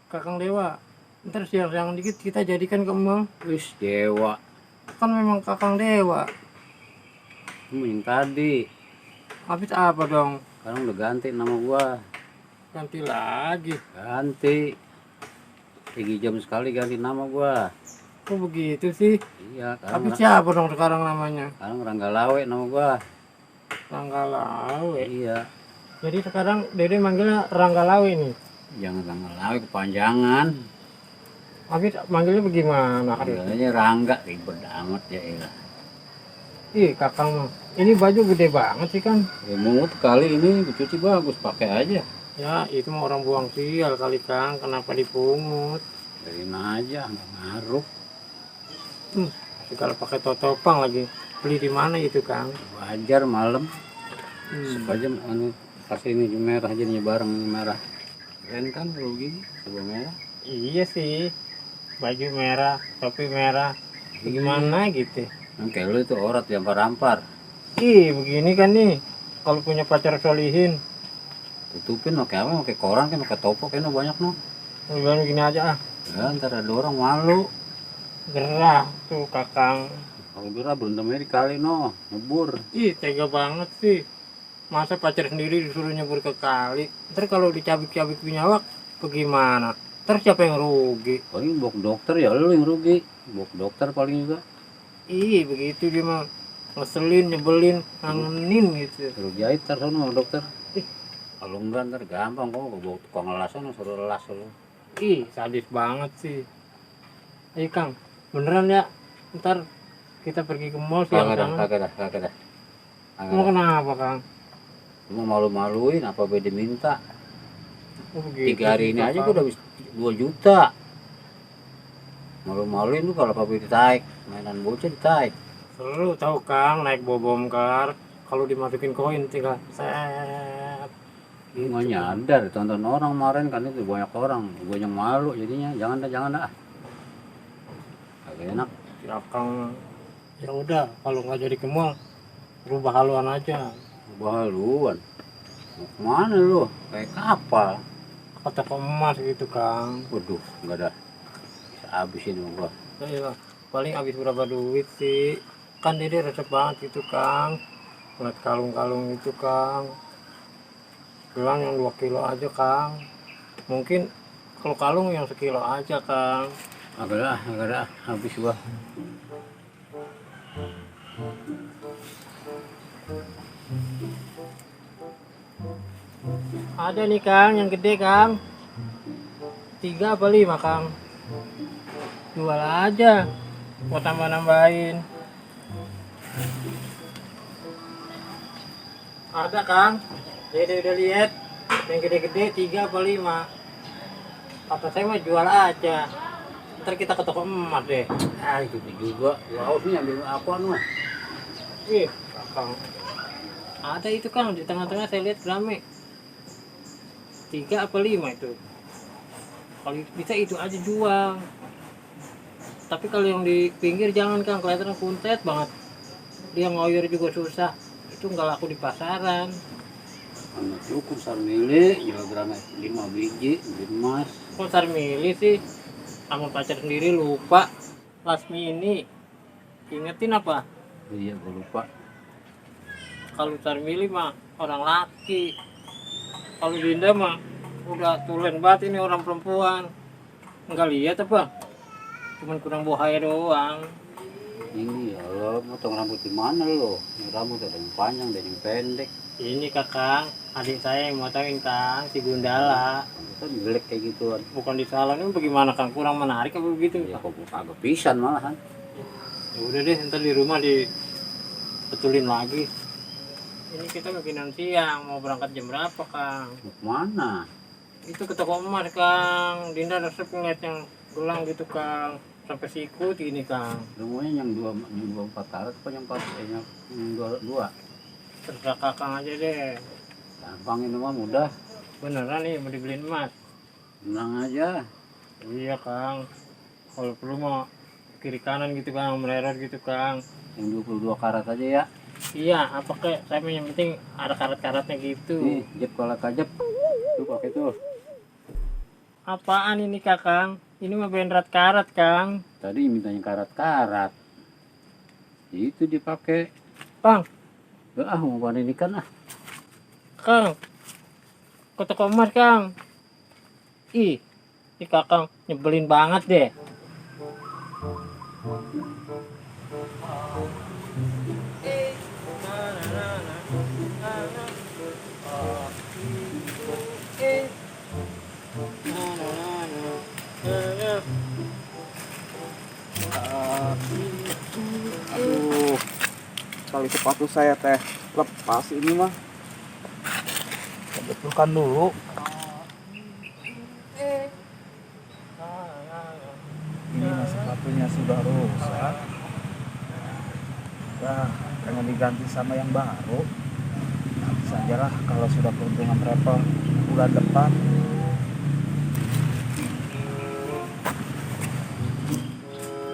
Kakang Dewa. Ntar siang-siang dikit kita jadikan ke Emang. Wis Dewa, Kan memang Kakang Dewa. yang tadi. Habis apa dong? Sekarang udah ganti nama gua. Ganti lagi. Ganti. 3 jam sekali ganti nama gua. Kok begitu sih? Iya, Habis sekarang, siapa dong sekarang namanya? sekarang Rangga Lawe nama gua. Rangga Lawe. Iya. Jadi sekarang Dede manggilnya Rangga Lawe nih. Jangan Rangga Lawe kepanjangan. Habis manggilnya bagaimana? Panggilannya Rangga, ribet amat ya elah. Ih, Kakang mah. Ini baju gede banget sih kan? Ya mungut kali ini cuci bagus, pakai aja. Ya, itu mah orang buang sial kali Kang. Kenapa dipungut? Biarin aja, nggak ngaruh. Segala pakai totopang lagi. Beli di mana itu Kang? Wajar malam. Hmm. Aja anu kasih ini merah jadinya bareng ini merah. Keren kan rugi coba merah. Iya sih. Baju merah, topi merah. Gimana gitu? Yang kayak lu itu orat diampar-ampar. Ih, begini kan nih. Kalau punya pacar solihin, Tutupin pakai apa? Pakai koran kan, pakai topo kan banyak no. bilang gini aja ah. Ya ntar ada orang malu. Gerah tuh Kakang. Kalau bira berendam kali no, nyebur. Ih, tega banget sih. Masa pacar sendiri disuruh nyebur ke kali. Ntar kalau dicabik-cabik binyawak, bagaimana? Ntar siapa yang rugi? Paling bok dokter ya lu yang rugi. Bok dokter paling juga. Ih, begitu dia mah. Ngeselin, nyebelin, ngangenin gitu. Suruh jahit ntar sono sama dokter. Ih. Kalau enggak ntar gampang kok bawa tukang las sono suruh las lu. Ih, sadis banget sih. Ayo Kang, beneran ya? Ntar kita pergi ke mall Kagak dah, siang-siang. kagak dah, kagak dah. Kagak Mau dah. kenapa Kang? Cuma malu-maluin apa beda minta. Oh, begitu 3 hari sih, ini aja Kakang. gua udah habis 2 juta. Malu-maluin lu kalau papi ditaik, mainan bocah ditaik. Seru tahu Kang naik bobomkar. Kalau dimasukin koin tinggal set. Lu nggak nyadar, tonton orang kemarin kan itu banyak orang, gue yang malu jadinya. Jangan dah. Kagak enak. Ya Kang, ya udah kalau nggak jadi ke mall, rubah haluan aja. Bahaluan. Mau kemana lu? Kayak kapal. Ke toko emas gitu Kang. Waduh, nggak ada. Bisa habisin sama gua. Ya, paling habis berapa duit sih? Kan Dede resep banget gitu Kang. Ngeliat kalung-kalung itu Kang. Gelang yang 2 kilo aja Kang. Mungkin kalau kalung yang sekilo aja Kang. Agak dah, habis gua. Ada nih Kang, yang gede Kang. 3 apa 5 Kang? Jual aja. Mau tambah-nambahin. Ada Kang. Dede udah lihat. Yang gede-gede 3 apa 5. Kata saya mah jual aja. Ntar kita ke toko emas deh. Ah, itu juga. Gua haus nih ambil apa nu? Ih, Kang. Ada itu Kang, di tengah-tengah saya lihat rame. 3 apa 5 itu. Kalau bisa itu aja jual. Tapi kalau yang di pinggir jangan Kang, kelihatan kuntet banget. Dia ngoyor juga susah. Itu nggak laku di pasaran. Anak cukup sarmili, kilogram 5 biji, emas. Kok Sarmili sih? Sama pacar sendiri lupa. Lasmi ini. Ingetin apa? Iya, gua lupa. Kalau Sarmili mah orang laki. Kalau Dinda mah udah tulen banget ini orang perempuan. Enggak lihat apa? Cuman kurang buahaya doang. Ini ya Allah, potong rambut di mana lo? Ini rambut ada yang panjang, ada yang pendek. Ini Kakang, adik saya yang motongin Kang, si Gundala. Kan jelek kayak gituan. Bukan di salon ini bagaimana Kang? Kurang menarik apa begitu? Ya kok agak pisan malahan. Ya udah deh, ntar di rumah dibetulin lagi. Ini kita bikinan siang, mau berangkat jam berapa Kang? Mau kemana? Itu ke toko emas Kang. Dinda resep ngeliat yang gelang gitu Kang. Sampai sikut ini Kang. Semuanya yang 24 karat apa yang 4 yang 2? Terserah Kakang aja deh. Gampang ini mah mudah. Beneran nih mau dibeliin emas. Tenang aja. Iya Kang. Kalau perlu mau kiri kanan gitu Kang, mererot gitu Kang. Yang 22 karat aja ya. Iya, apa kek? Saya yang penting ada karat-karatnya gitu. Nih, jep kalau kajep. Tuh pakai tuh. Apaan ini Kakang? Ini mah benrat karat Kang. Tadi mintanya karat-karat. Itu dipakai. Kang, Mau warna ini kan ah. Kang. Ke toko emas Kang. Ih, ini Kakang nyebelin banget deh. Aduh, tali sepatu saya teh lepas ini mah. Betulkan dulu. Ini mah sepatunya sudah rusak. Ya, pengen diganti sama yang baru. Nanti sajalah kalau sudah keuntungan travel bulan depan.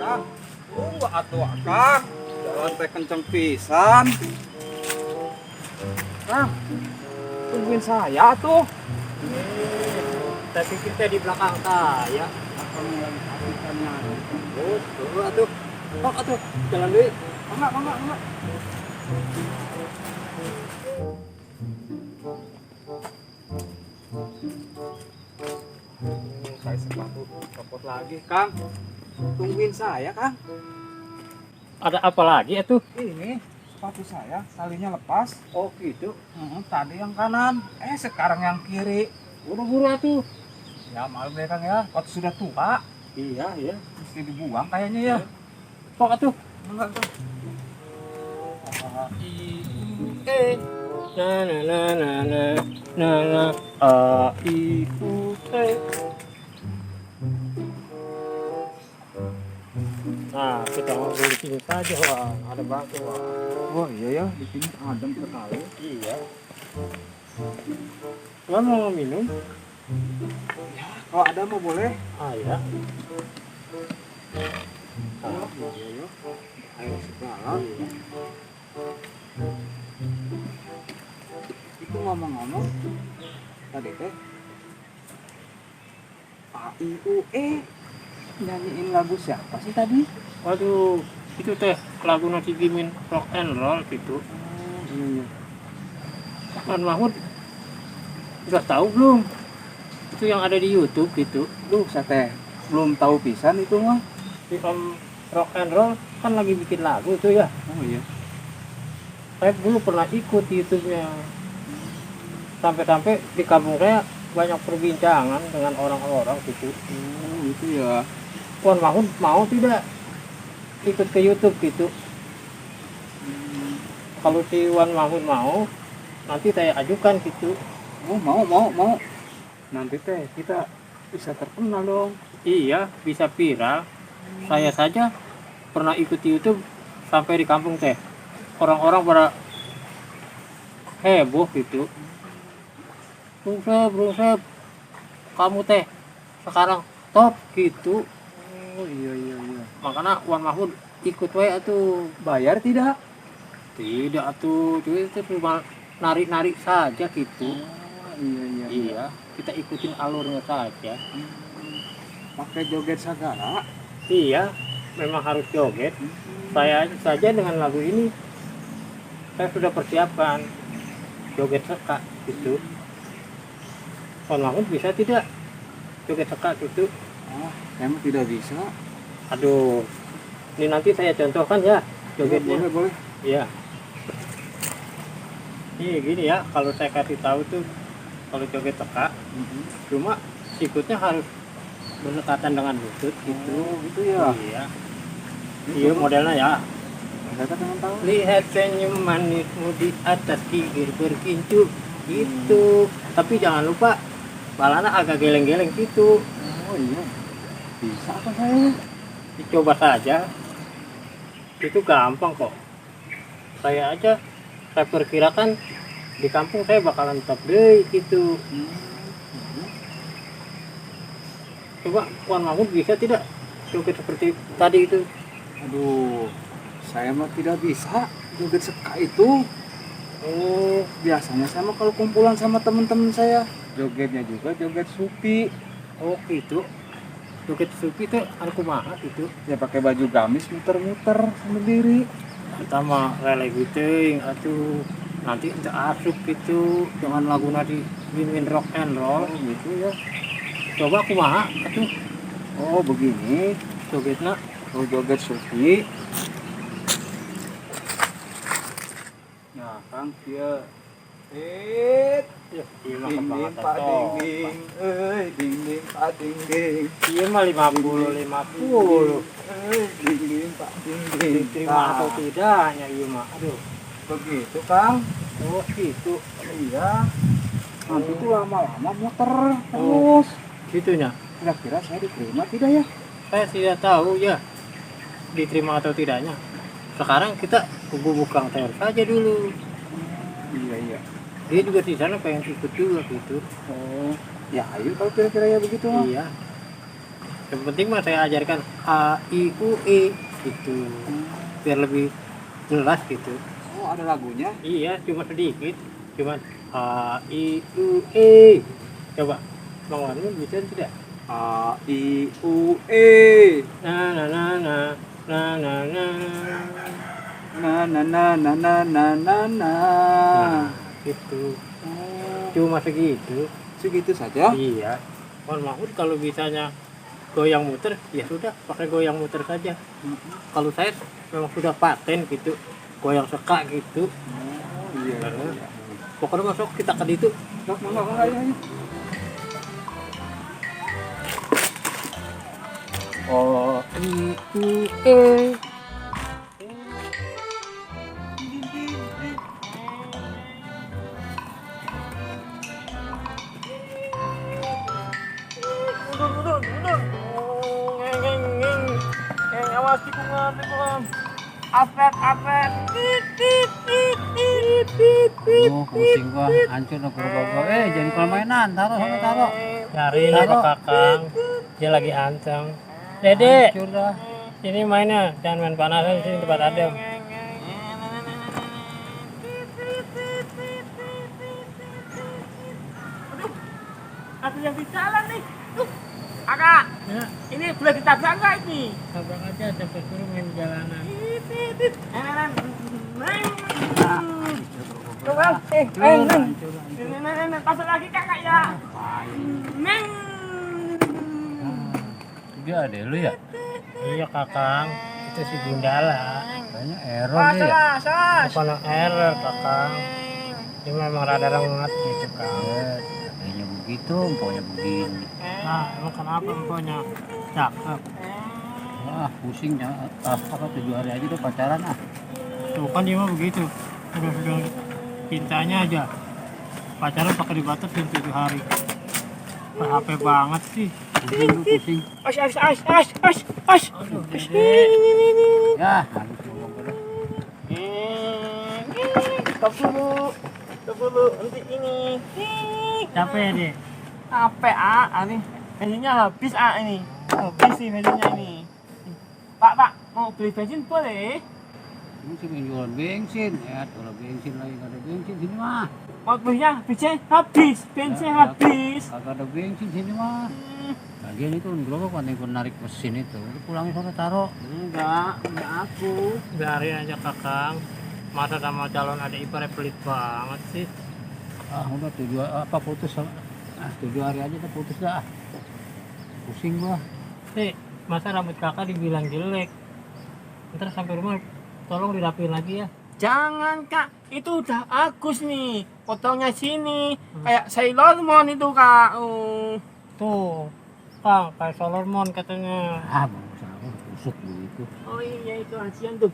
Kang, tunggu atuh Kang. Jalan teh kenceng pisan. Kang, tungguin saya tuh. Tapi kita di belakang saya. Oh, tunggu atuh. Oh, atuh. Jalan dulu. Mangga. Saya sepatu copot lagi, Kang. Tungguin saya, Kang. Ada apa lagi atuh? Ini sepatu saya, talinya lepas. Oh, gitu. Tadi yang kanan, sekarang yang kiri. Buru-buru atuh. Ya maklum ya Kang ya, waktu sudah tua, Iya, iya. mesti dibuang kayaknya ya. Kok atuh? Enggak Kang. Na a i u e. Nah, kita ngobrol di sini saja, wah. Ada bangku, wah. Oh iya ya, di sini adem sekali. Iya. Tuan mau minum? Kalau ada mau boleh. Ah, ya. Oh iya ya, air segala. Itu ngomong-ngomong, tadi teh A I U E nyanyiin lagu siapa sih tadi? Waduh, itu teh lagu Nasi Gimin rock and roll gitu. Iya. Kan Mahmud udah tahu belum? Itu yang ada di YouTube gitu. Duh, saya teh belum tahu pisan itu mah. Di Om rock and roll kan lagi bikin lagu itu ya. Oh iya. Saya dulu pernah ikut di YouTube-nya. Sampai-sampai di kampung saya banyak perbincangan dengan orang-orang gitu. Oh itu ya. Puan Mahmud mau tidak ikut ke YouTube gitu? Kalau si Wan Mahmud mau, nanti saya ajukan gitu. Oh mau. Nanti teh kita bisa terkenal dong. Iya, bisa viral. Saya saja pernah ikut di YouTube sampai di kampung teh. Orang-orang pada heboh gitu. Brungsep, kamu teh sekarang top gitu. Oh iya. Makanya Wan Mahmud ikut wae atuh. Bayar tidak? Tidak atuh, itu cuma narik-narik saja gitu. Oh, iya. Iya, kita ikutin alurnya saja. Pakai joget segala. Iya, memang harus joget. Saya saja dengan lagu ini, saya sudah persiapkan joget seka gitu. Wan Mahmud bisa tidak joget seka gitu? Oh, emang tidak bisa. Aduh, ini nanti saya contohkan ya jogetnya. Boleh. Iya. Ini gini ya, kalau saya kasih tahu tuh kalau joget seka, cuma sikutnya harus berdekatan dengan lutut gitu. Oh, gitu ya. Iya. Iya modelnya ya. Saya kan tahu. Lihat senyum manismu di atas bibir berkincu gitu. Tapi jangan lupa balana agak geleng-geleng gitu. Oh iya. Bisa apa saya? Dicoba saja. Itu gampang kok. Saya perkirakan di kampung saya bakalan tetap deh gitu. Coba Wan Mahmud bisa tidak joget seperti tadi itu? Aduh, saya mah tidak bisa joget seka itu. Oh, Biasanya saya mah kalau kumpulan sama teman-teman saya, jogetnya juga joget supi. Oh gitu. Joget supi itu anu kumaha gitu. Ya pakai baju gamis muter-muter sambil diri. Eta mah lele geuting atuh. Nanti itu asup gitu dengan lagu nadi mimin rock and roll. Oh gitu ya. Coba kumaha atuh Oh begini. jogetna. Oh joget sufi. Nah Kang dia. Ya, ieu mah Ding ding kebangetan pak ding toh. ding. Ding ding pak ding ding. Ieu mah 50 50. Ding ding pak ding ding. Diterima atau tidaknya ieu mah. Aduh. Begitu Kang. Oh gitu. Iya. Nanti tuh lama-lama muter terus. Gitunya. Kira-kira saya diterima tidak ya? Saya tidak tahu ya diterima atau tidaknya. Sekarang kita kubu Kang Ter saja dulu. Iya iya. Dia juga di sana pengen ikut juga gitu. Oh, ya ayo kalau kira-kira ya begitu mah. Iya. Yang penting mah saya ajarkan A I U E gitu. Biar lebih jelas gitu. Oh, ada lagunya. Iya, cuma sedikit. Cuman A I U E. Coba Bang Warno bisa tidak? A I U E. Na na na na na na na. Na na na na na na na na. Nah, gitu. Oh, Cuma segitu. segitu saja. Iya. Mohon maaf kalau bisanya goyang muter, ya sudah pakai goyang muter saja. Kalau saya memang sudah paten gitu, goyang seka gitu. Oh, iya. Karena iya. pokoknya masuk kita ke situ. Sok mangga ya. Oh, I U E. Awas tikungan, tikungan. Apet, apet. Oh, pusing gua, hancur dah gerobak gua. Jangan kalau mainan, taruh sana taruh. Nyariin apa kakang? Dia lagi ancang. Dede, Hancur dah. ini mainnya jangan main panasan sini tempat adem. Aku yang di jalan nih. Kakak, Ya, ini boleh ditabrak nggak ini? tabrak aja sampai suruh main jalanan. Pasal lagi kakak ya. Neng. Dia ada lu ya? Iya kakang, itu si Gundala. Kayaknya error dia ya. Bukan error kakang. Dia memang rada rengat gitu kang. Kayaknya begitu, empoknya begini. Nah, emang kenapa empoknya? Cakep. Wah, pusingnya. Apa 7 hari aja udah pacaran ah. Tuh kan dia mah begitu. Udah cintanya aja. Pacaran pakai dibatasin 7 hari. HP banget sih. Pusing lu, pusing. Aduh, Dede. Ya, habis ngomong gua dah. Stop dulu, nanti ini. Capek ya, deh. Apa ini? Bensinnya habis ini. Habis sih bensinnya ini. Pak, mau beli bensin boleh? Ini sih pengen jualan bensin. Ya, jualan bensin lagi. Gak ada bensin sini mah. Mau belinya bensin habis, bensin Ya, habis. Kagak ada bensin sini mah. Lagian itu gerobak penting pun narik mesin itu. Lu pulang sana taruh. Enggak aku. Biarin aja kakang. Masa sama calon adik iparnya pelit banget sih. Ah, udah 7 hari aja udah putus dah. Pusing gua. Masa rambut kakak dibilang jelek? Ntar sampai rumah tolong dirapiin lagi ya. Jangan kak, itu udah bagus nih. Potongnya sini, kayak Sailor Moon itu kak. Tuh, Kang, kayak Solomon katanya. Ah, bagus aku kusut begitu. Oh iya itu kasihan tuh.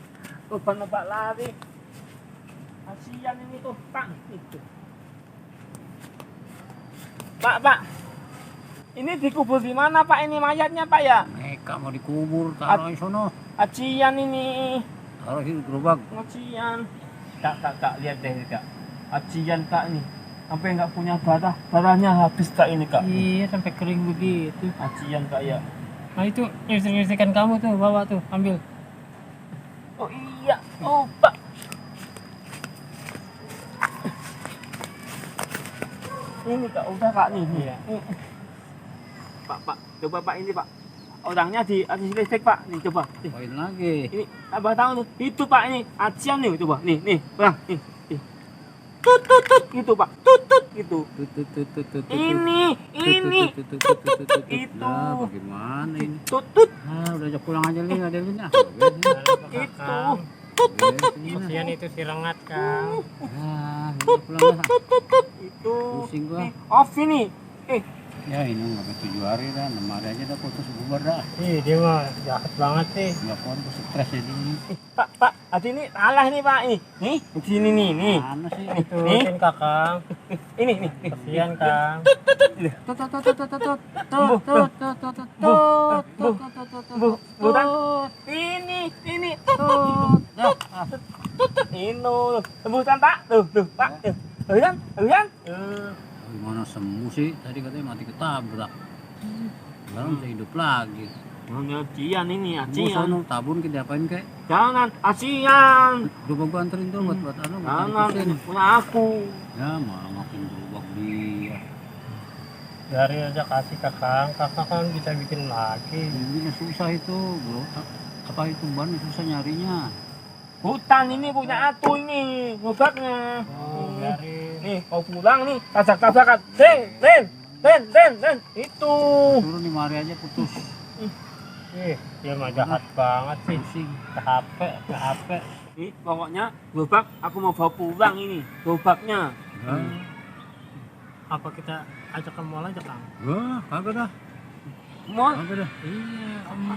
Beban obat lari. Kasihan ini tuh kak. Itu. Pak. Ini dikubur di mana pak ini mayatnya pak ya? Mereka mau dikubur, taruh di sono. Kasihan ini. Taruh di gerobak. Kasihan. Kak, lihat deh kak. Kasihan kak nih. Sampai nggak punya darahnya habis kak ini kak. Iya, sampai kering begitu. Kasihan kak ya. Nah itu nyisir-nyisirkan kamu tuh, bawa tuh, ambil. Oh iya, oh pak. Ini kak, udah kak nih. Iya. Pak. Coba Pak ini Pak. Orangnya di atas listrik Pak. Nih coba. Nih. Poin lagi. Ini abang tahu tuh. Itu Pak ini. Acian nih coba. Nih, Bang. Nih. Tut gitu Pak. Tut gitu. Ini itu. Nah, bagaimana ini? Tut. Udah ajak pulang aja nih, ada ini. Itu. Kasihan itu si Rengat, Kang. Pulang dah. Itu. Pusing gua. Nih, off ini. Ya ini nggak 7 hari dah, 6 hari aja dah putus bubar dah. Ih, dia mah jahat banget sih. Nggak kuat gua stres jadi. Pak, hati ini salah nih Pak ini. Nih, di sini nih. Mana sih? Turutin, Kakang. Ini. Kasihan, Kang. Bukan. Ini. Ini. Tembusan Pak. Tuh, Pak. Hujan. Gimana sembuh sih? Tadi katanya mati ketabrak. Sekarang bisa hidup lagi. Acian ini, Gua acian. sono tabun ke diapain kek? Jangan, acian. Coba gua anterin tuh buat anu. Jangan, punya aku. Ya malah makin berubah dia. Dari aja kasih Kakang. Kakang kan bisa bikin lagi. Ini susah itu bro. Apa itu ban susah nyarinya. Hutan ini punya aku ini. Ngobatnya. Oh, biarin. Nih, mau pulang nih. Tabrak-tabrakan. Den. Itu. Turun 5 hari aja putus. Ih, dia mah jahat banget sih. Pusing. Capek. Nih, pokoknya gerobak aku mau bawa pulang ini. Gerobaknya. Ya. Apa kita ajak ke mall aja, Kang? Wah, kagak dah. Mau? Kagak dah. Iya, sama.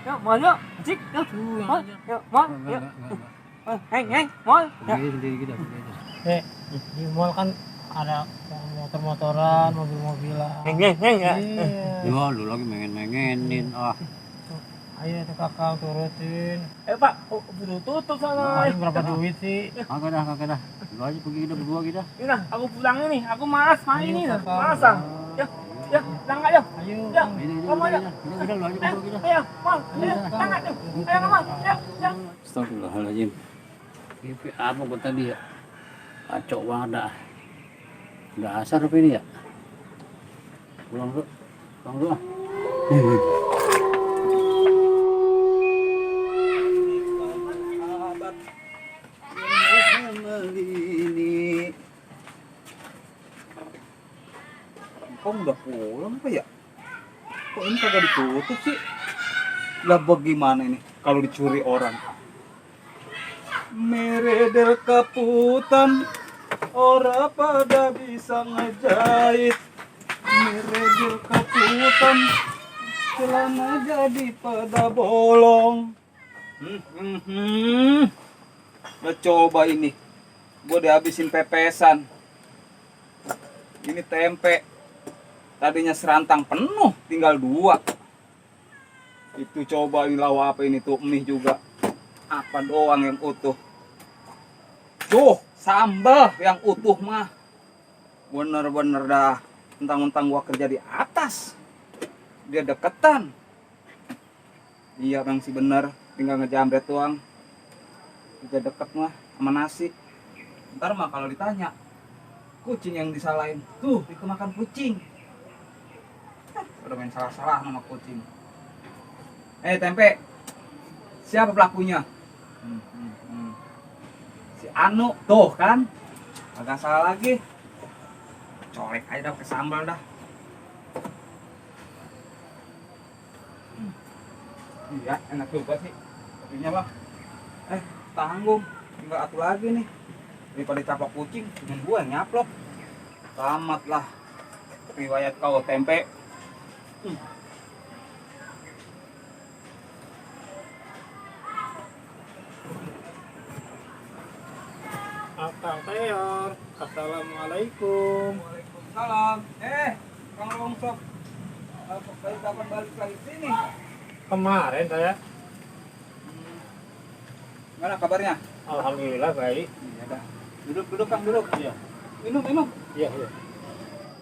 Yuk, mau yuk. Cik, yuk. Tuh yang Mau? ajak. Yuk, mau. Yuk. Heng, mau. Yuk. Pergi sendiri kita, pergi aja. Di mall kan ada motor-motoran, mobil-mobilan. Heng ya. Iya. Ya lu lagi mengen-mengenin. Ayo tuh Kakang turutin. Pak, udah tutup sana. Paling berapa duit sih? Kagak dah. Lu aja pergi kita berdua kita. Ini nah, aku pulang ini. Aku malas main Ayo, ini. Kakak. Malas ah. Yuk, langkah yuk. Ayo. Ya. Ini Kamu aja. udah lu aja berdua kita. Ayo, mau. Ayo, langkah yuk. Ayo, kamu. Yuk. Astagfirullahaladzim. Ini apa gua tadi ya? Kacau banget dah. Udah asar apa ini ya? Pulang dulu. Ah. Kok udah pulang apa ya? Kok ini kagak ditutup sih? Lah bagaimana ini kalau dicuri orang? Meredel kaputan, ora pada bisa ngejahit. Meredel kaputan, celana jadi pada bolong. Udah coba ini, gua dihabisin pepesan. Ini tempe, tadinya serantang penuh, tinggal 2. Itu coba ini lawa apa ini tuh, mie juga. Apa doang yang utuh. Tuh, sambal yang utuh mah. Bener-bener dah. Mentang-mentang gua kerja di atas, dia deketan. Iya bang sih bener, tinggal ngejamret doang. Udah deket mah sama nasi. Ntar mah kalau ditanya, kucing yang disalahin. Tuh, itu makan kucing. Udah main salah-salah nama kucing. Tempe, siapa pelakunya? Si Anu, tuh kan? Agak salah lagi. Colek aja dah ke sambal dah. Iya, enak juga sih. Kopinya bang. Tanggung. Tinggal atu lagi nih. Daripada caplok kucing, cuma gua yang nyaplok. Selamat lah. Riwayat kau tempe. Akang Teor. Assalamualaikum. Waalaikumsalam. Kang Rongsok. Kapan balik lagi sini? Kemarin saya. Gimana kabarnya? Alhamdulillah baik. Iya dah. Duduk Kang, duduk. Iya. Minum. Iya.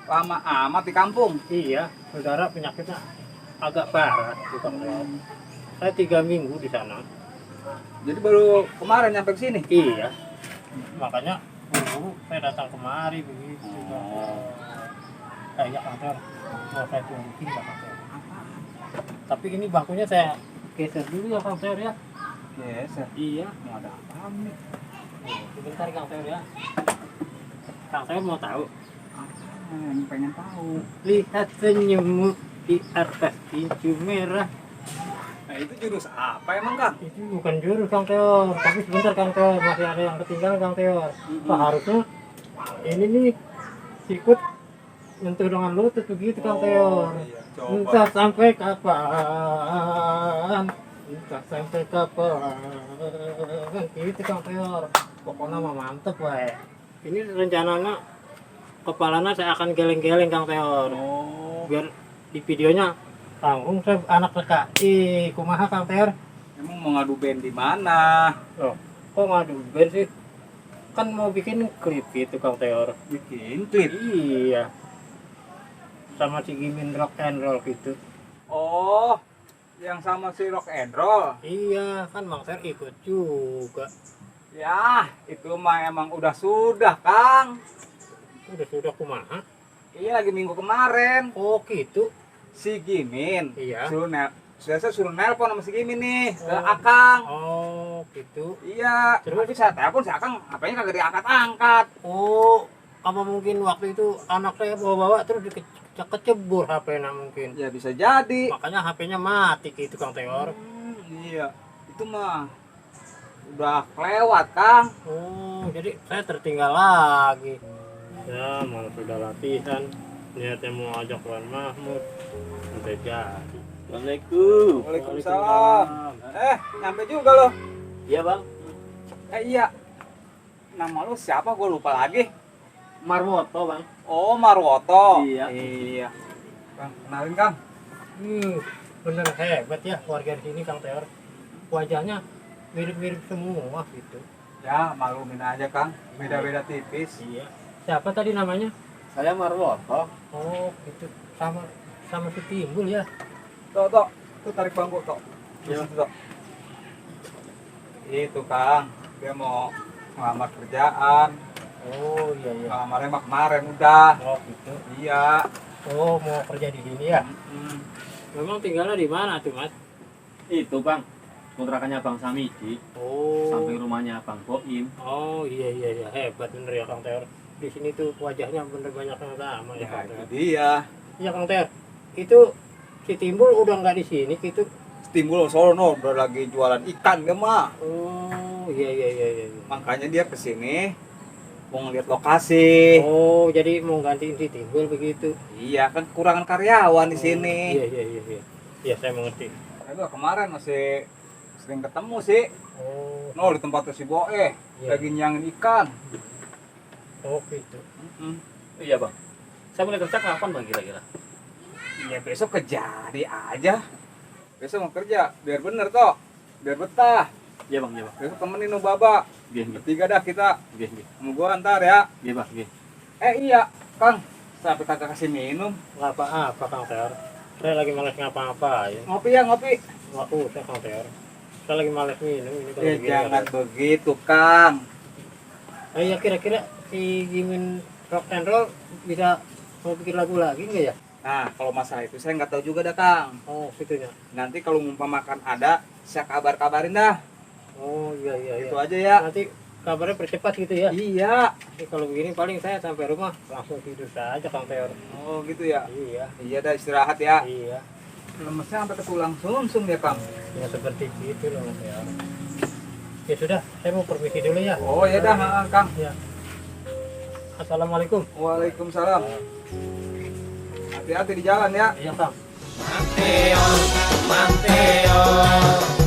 Lama amat di kampung. Iya, saudara penyakitnya agak parah di Bangladesh. Saya 3 minggu di sana. Jadi baru kemarin nyampe ke sini. Iya. Makanya dulu saya datang kemari begitu. Iya Kang Ter, mau saya tunjukin ya Kang Ter. Tapi ini bangkunya saya geser dulu ya Kang Ter ya. Yes, Iya. mau ada apa nih? Sebentar Kang Ter ya. Kang Ter mau tahu? Yang pengen tahu. Lihat senyummu di atas tinju merah. Nah itu jurus apa emang Kang? Itu bukan jurus Kang Teor, tapi sebentar Kang Teor, masih ada yang ketinggalan Kang Teor. Pak harusnya ini nih sikut menyentuh dengan lutut begitu Kang Teor. Iya, coba. Entah sampai kapan, entah sampai kapan, gitu Kang Teor. Pokoknya mah mantep wae. Ini rencananya kepalanya saya akan geleng-geleng Kang Teor. Oh, Biar di videonya tanggung saya anak TKI kumaha Kang Teor. emang mau ngadu band di mana? Loh, kok ngadu band sih? Kan mau bikin klip gitu Kang Teor. Bikin klip. Iya. Sama si Gimin rock and roll gitu. Oh, yang sama si rock and roll. Iya, kan Mang Ter ikut juga. Ya, itu mah emang udah sudah, Kang. Sudah kumaha? Iya, lagi minggu kemarin. Oh gitu. Si Gimin. Iya. Saya suruh nelpon sama si Gimin nih ke Oh. Akang. Oh gitu. Iya, Terus? tapi saya telepon si Akang, HP-nya kagak diangkat-angkat. Oh, apa mungkin waktu itu anak saya bawa-bawa terus kecebur HP-nya mungkin. Ya bisa jadi. Makanya HP-nya mati gitu Kang Teor. Iya, itu mah udah kelewat, Kang. Oh, jadi saya tertinggal lagi. Ya, malah sudah latihan. Niatnya mau ajak Wan Mahmud. Udah jadi. Assalamualaikum. Waalaikumsalam. Nyampe juga loh. Iya bang. Iya. Nama lu siapa? Gue lupa lagi. Marwoto bang. Oh, Marwoto. Iya. Iya. Kang, kenalin, Kang. Bener hebat ya warga di sini Kang Teor. Wajahnya mirip-mirip semua gitu. Ya, maklumin aja, Kang. Beda-beda tipis. Iya. Siapa tadi namanya? Saya Marwoto. Oh, gitu. Sama si Timbul ya. Tok. Tuh tarik bangku, Tok. Iya. Situ, Tok. Itu, Kang. Dia mau ngelamar kerjaan. Oh, iya. Ngelamarnya mah kemarin udah. Oh, gitu. Iya. Oh, mau kerja di sini ya? Mm. Memang tinggalnya di mana tuh, Mas? Itu bang. Kontrakannya Bang Samidi. Oh. Samping rumahnya Bang Boim. Oh, iya. Hebat bener ya Kang Teor. Di sini tuh wajahnya bener banyak yang sama ya Ya, Kang itu Teor. dia. Iya Kang Teor. Itu si Timbul udah nggak di sini gitu. Timbul Solo udah lagi jualan ikan dia mah. Oh, iya. Makanya dia kesini mau ngeliat lokasi. Oh, jadi mau gantiin si Timbul begitu. Iya, kan kekurangan karyawan di sini. Iya. Iya, saya mengerti. Saya kemarin masih sering ketemu sih. Oh, No, di tempatnya si Boe Iya. lagi nyangin ikan. oh gitu. Iya bang. Saya mulai kerja kapan bang kira-kira? Ya besok kejadi aja. Besok mau kerja, biar bener toh. Biar betah. Iya bang. Besok temenin no Baba. Gih. Bertiga dah kita. Gih. Sama gua ntar ya. Gih bang. Gih. Iya, Kang. Sampai kagak kasih minum. Nggak apa-apa Kang Teor. Saya lagi males ngapa-ngapain. Ngopi ya, ngopi. Nggak usah Kang Teor. Saya lagi males minum ini kalau Ya begini, jangan Kang. begitu, Kang. Iya, kira-kira si Gimin rock and roll bisa mau bikin lagu lagi nggak ya? Nah, kalau masalah itu saya nggak tahu juga dah, Kang. Oh, situnya. Nanti kalau makan ada, saya kabarin dah. Oh, iya. Itu aja ya. Nanti kabarnya percepat gitu ya. Iya. Jadi kalau begini paling saya sampai rumah langsung tidur saja Kang Teor. Oh, gitu ya. Iya. Iya dah, istirahat ya. Iya. Lemesnya sampai ke tulang sumsum ya, Kang. Ya seperti itu loh Mas Teor. Ya sudah, saya mau permisi dulu ya. Oh, ya dah, Kang. Ya. Assalamualaikum. Waalaikumsalam. Hati-hati di jalan ya. Iya Kang. Manteo, manteo.